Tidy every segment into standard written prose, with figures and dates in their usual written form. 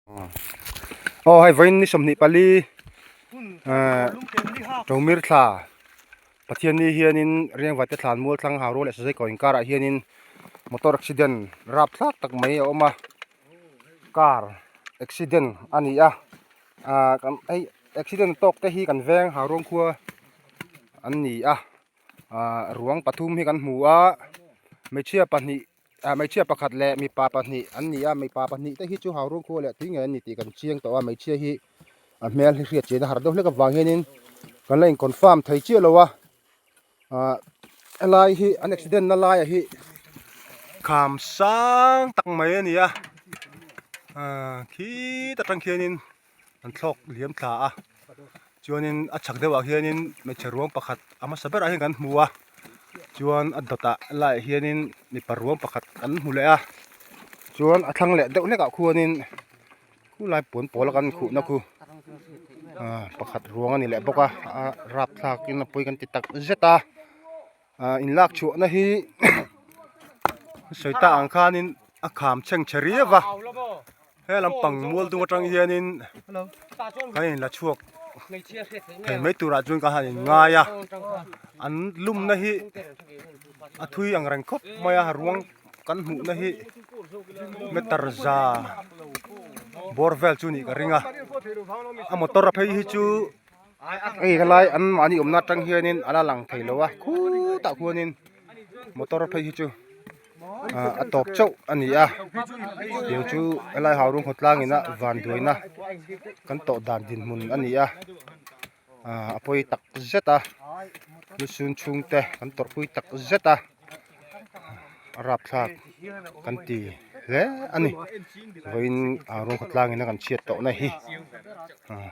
Aw hei vawiin ni 24 ehh Tomir thla Pathianni hianin Riangvai te thlan mual thlang hau rual leh Sazaikaw inkarah hianin motor accident rapthlak tak mai a awm a car accident a ni a ahh kan hei accident tawk te hi kan veng hau ruang khua an ni a ahh ruang pathum hi kan hmu a hmeichhia pahnih. Ah hmeichhia pakhat leh mipa pahnih an ni a mipa pahnih te hi chu hau rung khua leh tui ngei an ni tih kan chiang tawh a hmeichhia hi a hmel hi hriat chian a har deuh hlek avang hianin kan la in confirm thei chiah lo a ah helai hi an accident na laiah hi kham sang tak mai a ni a ah khit atang khianin an thlawk liam thla a chuanin a chhak deuhah hianin hmeichhe ruang pakhat a hmasa berah hian kan hmu a chuan a dawtah laiah hianin mipa ruang pakhat kan hmu leh a chuan a thlang leh deuh hlekah khuanin khulai puan pawl a kan khuhna khu ah pakhat ruang a ni leh bawk a a rapthlakin a pawi kan ti tak zet a ah inlak chhuahna hi sawi ta ang khanin a kham chhengchhe riau a. He lampang mual dung atang hianin kan in la chhuak thei mai turah chuan ka han in ngai a an lumna hi a thui ang reng khawp mai a ruang kan hmuhna hi meter za bawr vel chu nih ka ring a a motor a phei hi chu hei helai an mahni awmna atang hianin a la lang thei lo a khutah khuanin motor phei hi chu. Ah a tawp chauh a ni a tiang chu helai hau rawng khawtlang ina van duaina kan tawh dan dinhmun a ni a ah a pawi tak zet a lusun chhungte kan tawrhpui tak zet a a rapthlak kan ti hle a ni vawiin hau rawng khawtlang ina kan chhiat tawhna hi ah.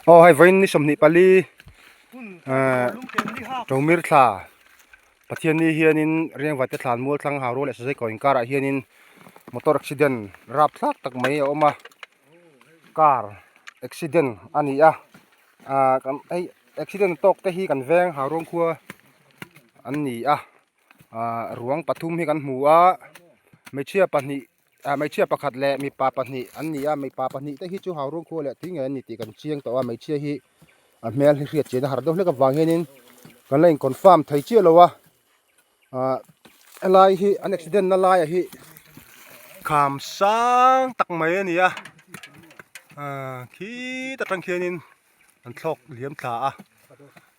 Aw hei vawiin ni 24 ehh Tomir thla Pathianni hianin Riangvai te thlan mual thlang hau rual leh Sazaikaw inkarah hianin motor accident rapthlak tak mai a awm a car accident a ni a ah kan hei accident tawk te hi kan veng hau ruang khua an ni a ah ruang pathum hi kan hmu a hmeichhia pahnih. Ah hmeichhia pakhat leh mipa pahnih an ni a mipa pahnih te hi chu hau rung khua leh tui ngei an ni tih kan chiang tawh a hmeichhia hi a hmel hi hriat chian a har deuh hlek avang hianin kan la in confirm thei chiah lo a ah helai hi an accident na laiah hi kham sang tak mai a ni a ah khit atang khianin an thlawk liam thla a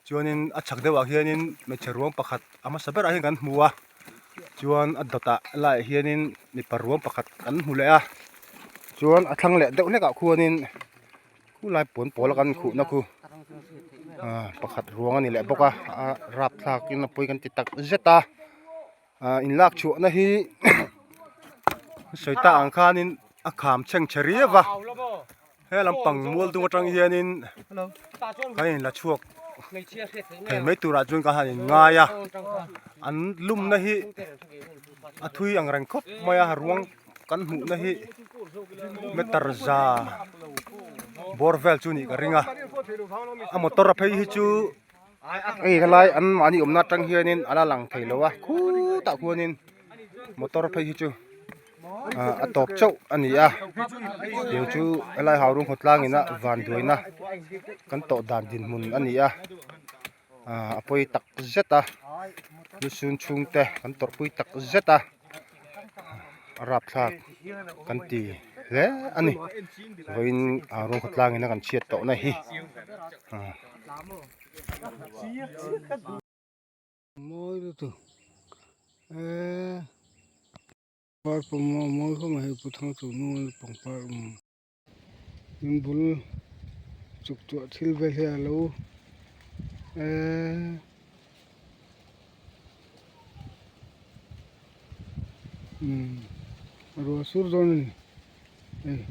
chuanin a chhak deuhah hianin hmeichhe ruang pakhat a hmasa berah hian kan hmu a chuan a dawtah laiah hianin mipa ruang pakhat kan hmu leh a chuan a thlang leh deuh hlekah khuanin khulai puan pawl a kan khuhna khu ah pakhat ruang a ni leh bawk a a rapthlakin a pawi kan ti tak zet a ah inlak chhuahna hi sawi ta ang khanin a kham chhengchhe riau a. He lampang mual dung atang hianin kan in la chhuak thei mai turah chuan ka han in ngai a an lumna hi a thui ang reng khawp mai a ruang kan hmuhna hi meter za bawr vel chu nih ka ring a a motor a phei hi chu hei helai an mahni awmna atang hianin a la lang thei lo a khutah khuanin motor phei hi chu. Ah a tawp chauh a ni a tiang chu helai hau rawng khawtlang ina van duaina kan tawh dan dinhmun a ni a ah a pawi tak zet a lusun chhungte kan tawrhpui tak zet a a rapthlak kan ti hle a ni vawiin hau rawng khawtlang ina kan chhiat tawhna hi ah. Mawi lutuk eee. Par pawh mawi mawi khawp mai hei pu thang chu nu pangpar awm in bul chuk tuah thil vel hi alo eee umm ruah sur dawn a ni hei.